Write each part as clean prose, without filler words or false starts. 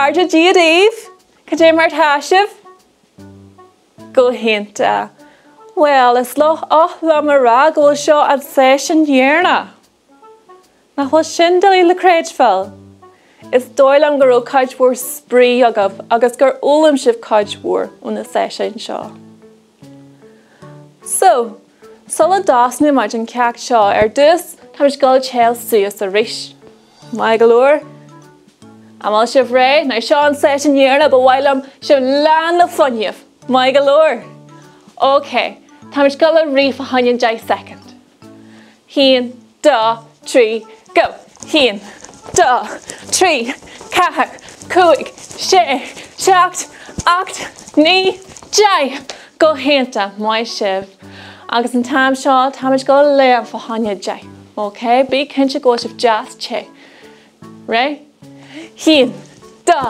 chairde, Dia daoibh! Cad é mar atá sibh? Go hiontach. Bhuel, is oth liom a rá go bhfuil seo an seisiún dheireanach. Nach bhfuil sin doiligh le creidbheáil? Is dóigh liom go raibh cuid mhór spraoi agaibh agus gur fhoghlaim sibh cuid mhór ó na seisiúin seo. So, sula dtosnaíonn muid an ceacht seo ar dtús, táimid ag dul téamh suas arís. Maith go leor? An bhfuil sibh réidh? Now seo an seisiún dheireanach, ba mhaith liom sibh lán le fuinneamh. Maith go leor? Ok, táimid ag dul a rith fá choinne 10 soicind. Haon, dó, trí, go! Haon, dó, trí, ceathair, cúig, sé, seacht, ocht, naoi, deich! Go hiontach, maith sibh. Agus an t-am seo, táimid ag dul a léim fá choinne 10. Ok, bí cinnte go bhfuil sibh deas te. Réidh? Haon, dó,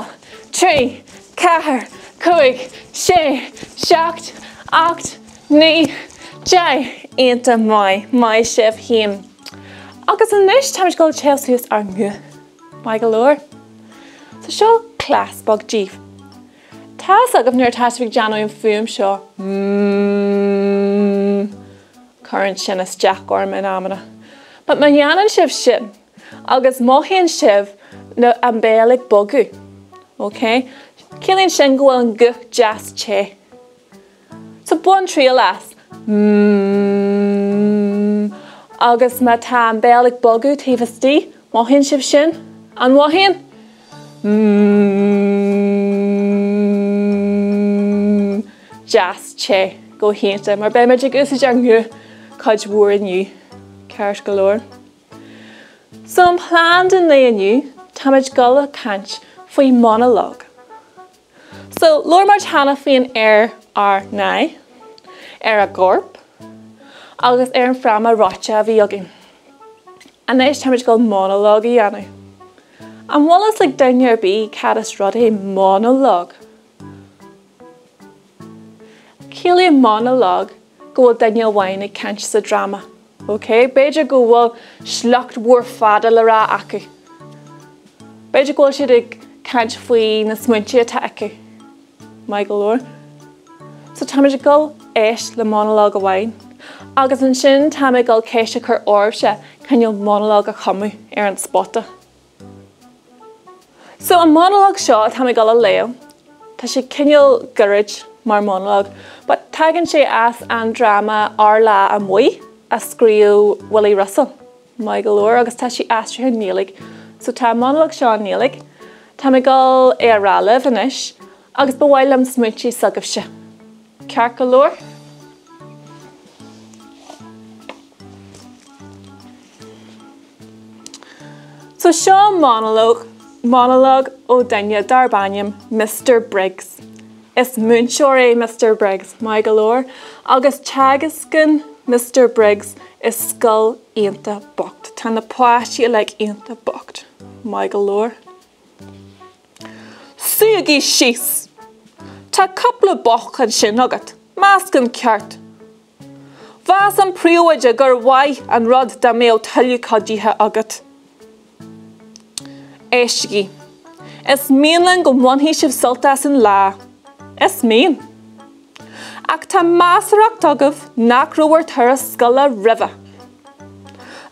trí, ceathair, cúig, sé, seacht, ocht, naoi, deich. Iontach maith, maith sibh féin. Agus anois táimid ag dul téamh suas ár nguth. Maith go leor. So seo cleas beag daoibh. Tá fhios agaibh nuair atá sibh ag déanamh an fuaim seo, mmm, cuireann sin isteach orm in amanna. But má dhéanann sibh sin, Agus mothaíonn sibh na an béal ag bogadh, ok? Ciallaíonn sin go bhfuil an guth deas te. So bain triail as. Mmm. Agus má tá an béal ag bogadh taobh istigh, mothaíonn sibh sin? An mothaíonn? Mmm. Deas te. Go hiontach, mar beidh muid ag úsáid ár nguth cuid mhór inniu. Ceart go leor. So an plean don lae inniu, táimid ag dul a caint faoi monologue. So labhair muid cheana faoin ar ár n-aghaidh, ar ár gcorp agus ar an fráma reoite a bhí againn. Anois táimid ag dul monologue a dhéanamh. An bhfuil fhios ag duine ar bith cad is rud é monologue? Ciallaíonn monologue go bhfuil duine amháin ag caint sa dráma. Ok, b'fhéidir go bhfuil sliocht mhór fada le rá acu. B'fhéidir go bhfuil siad ag caint faoi na smaointe atá acu. Maith go leor. So táimid ag dul éist le monologue amháin. Agus ansin táim ag dul ceist a chur oraibhse cineál monologue a chumadh ar an spota. So an monologue seo atá mé ag dul a léamh, tá sé cineál gairid mar monologue, but tagann sé as an dráma Ár Lá Amuigh a scríobh Willie Russell, maith go leor, agus tá sé aistrithe i nGaeilge. So tá an monologue seo i nGaeilge. Tá mé ag dul é a rá libh anois agus ba mhaith liom smaointe s'agaibhse. Ceart go leor? So seo monalóg, monologue ó duine darb ainm Mister Briggs. Is múinteoir é Mister Briggs, maith go leor, agus teagascann Mister Briggs i scoil iontach bocht. Tá na páistí uilig iontach bocht, maith go leor. Suígí síos! Tá cúpla boc ansin agat, meascán ceart. Mheas an príomhoide gur mhaith an rud dá mbeadh tuilleadh cuidithe agat. Éistigí. Is mian linn go mbainfidh sibh sult as an lá. Is mian. Ach tá measarthacht agaibh nach raibh ar turas scoile roimhe.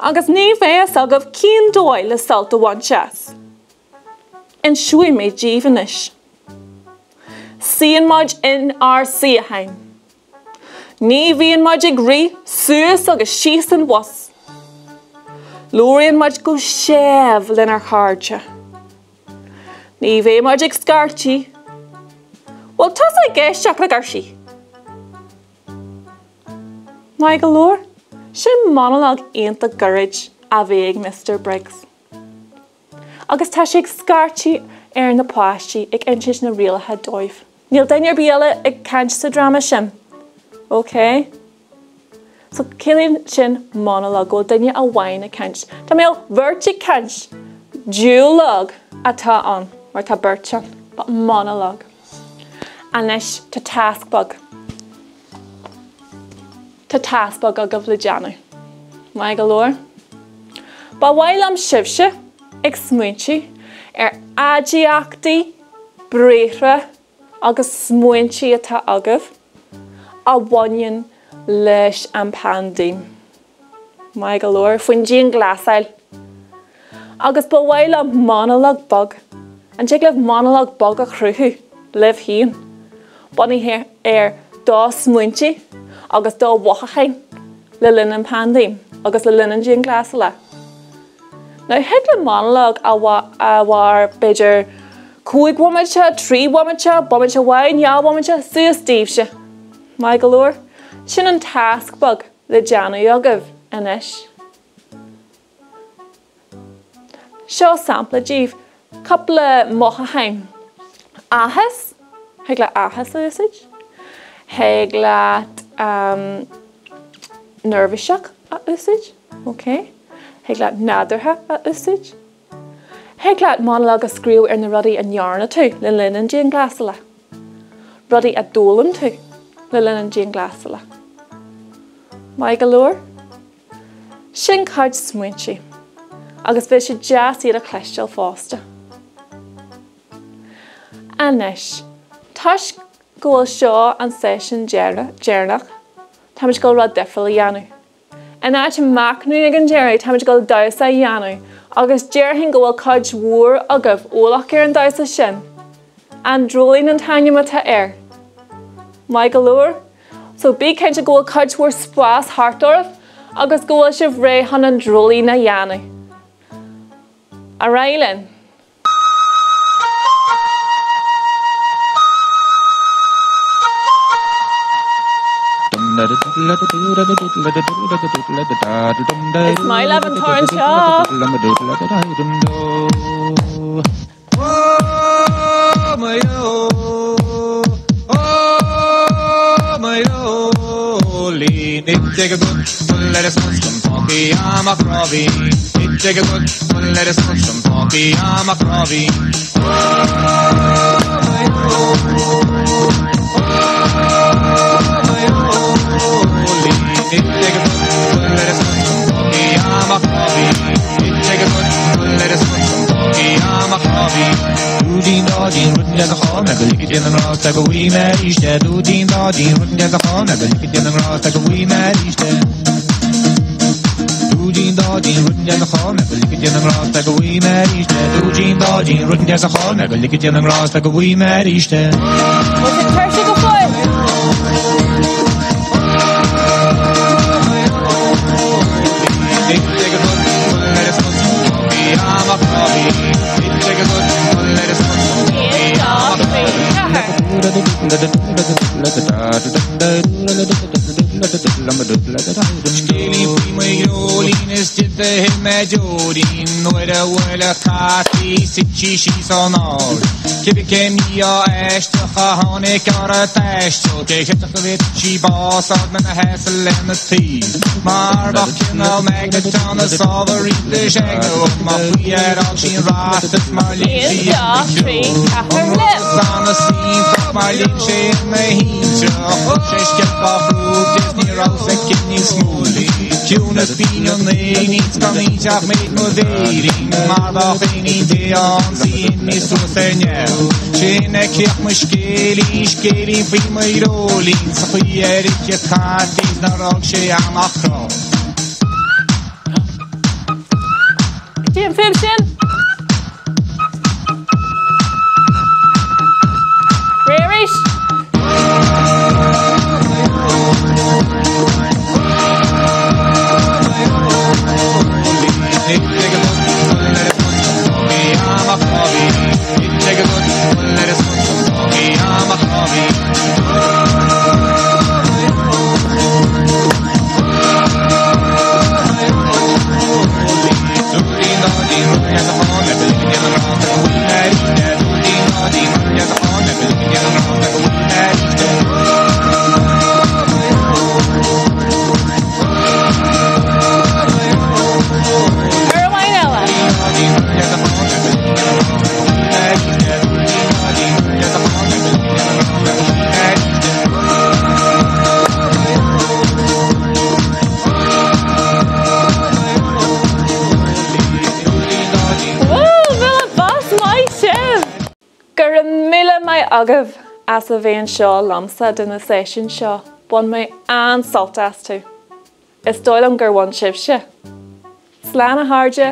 Agus ní bheidh fhios agaibh cén dóigh le sult a bhaint as. Inseoidh mé daoibh anois. Suíonn muid in ár suíocháin. Ní bhíonn muid ag rith suas agus síos an bhus. Labhraíonn muid go séimh lenár chairde. Ní bheidh muid ag scairtigh. Bhfuil tusa ag éisteacht le girseach? Maith go leor, sin monalóg iontach gairid a bhí ag Mister Briggs. Agus tá sé ag scairtigh ar na páistí ag insint na rialacha dóibh. Níl duine ar bith eile ag caint sa dráma sin. Ok? So ciallaíonn sin monologue, go bhfuil duine amháin ag caint. Dá mbeadh beirt ag caint, duologue atá ann, mar tá beirt ann, but monologue. Anois tá tasc beag. Tá tasc beag agaibh le déanamh. Maith go leor. Ba mhaith liom sibhse ag smaointiú ar aidiachtaí. briathra agus smaointí atá agaibh a bhaineann leis an bpaindéim. Maith go leor, faoin dianghlasáil. Agus ba mhaith liom monalóg beag, an dtig libh monalóg beag a chruthú libh féin, bunaithe ar do smaointí agus do mhothúcháin le linn an paindéim agus le linn an dianghlasála. Now thig le monalóg a mhair b'fhéidir 5 bhomaite, 3 bhomaite, bomaite amháin, 2 bhomaite, suas daoibhse. Maith go leor. Sin an tasc beag le déanamh agaibh anois. Seo sampla daoibh, cúpla mothúchán. Áthas, thig leat áthas a úsáid. Thig leat neirbhíseach a úsáid, ok. Thig leat nádúrtha a úsáid. Thig leat monalóg a scríobh ar na rudaí a ndearna tú le linn an dianghlasála. Rudaí a d'fhoghlaim tú le linn an dianghlasála. Maith go leor? Sin cuid smaointe agus bheadh sé deas iad a chloisteáil fosta. Anois, toisc go bhfuil seo an seisiún deireanach, táimid ag dul rud difriúil a dhéanamh. In áit machnamh ag an deireadh, táimid ag dul damhsa a dhéanamh agus déarfainn go bhfuil cuid mhór agaibh eolach ar an damhsa sin. An Dreoilín an t-ainm atá air. Maith go leor? So bí cinnte go bhfuil cuid mhór spás thart oraibh agus go bhfuil sibh réidh chun an dreoilín a dhéanamh. Ar aghaidh linn! Is maith libh an t-amhrán seo! Bhfuil sibh tuirseach go fóill? 1, 2, 3, 4. Scéilín faoi mo dhreoilín is di do shil mé deoirín Nuair a bhuail an cat í thit sí síos ón ard Cibé cén mí-ádh aisteach a tháinig ar a taisteal Cé chreidfeadh go bhféadfadh sí bás a fháil ina sheasamh lena taobh Mar bheadh cineál maighnéid ann is ábhar iontais ag nó má faoi ar fhág sí an rachtas mar léim 1, sí 2, ina 3, chrú 4, An rud linn! is an-iontach mar léim sé ina thintreach Thug sé sceilp dá chrúb di is ní raibh 's aici níos mó Ciúnas binn an éinín 's gan inse ach méid mo mhéirín Mar bheadh éinín Dé ann 's í imithe suas ar neamh Sin é críoch mo scéilín, scéilín faoi mo dhreoilín 'S an chaoi ar ith an cat í 's nár fhág sé ann ach cruth. Go dtí an fuaim sin. Réidh arís. Go raibh míle maith agaibh as a bheith anseo liomsa do na seisiúin seo, bhain mé an-sult astu. Is dóigh liom gur bhain sibhse. Slán a chairde!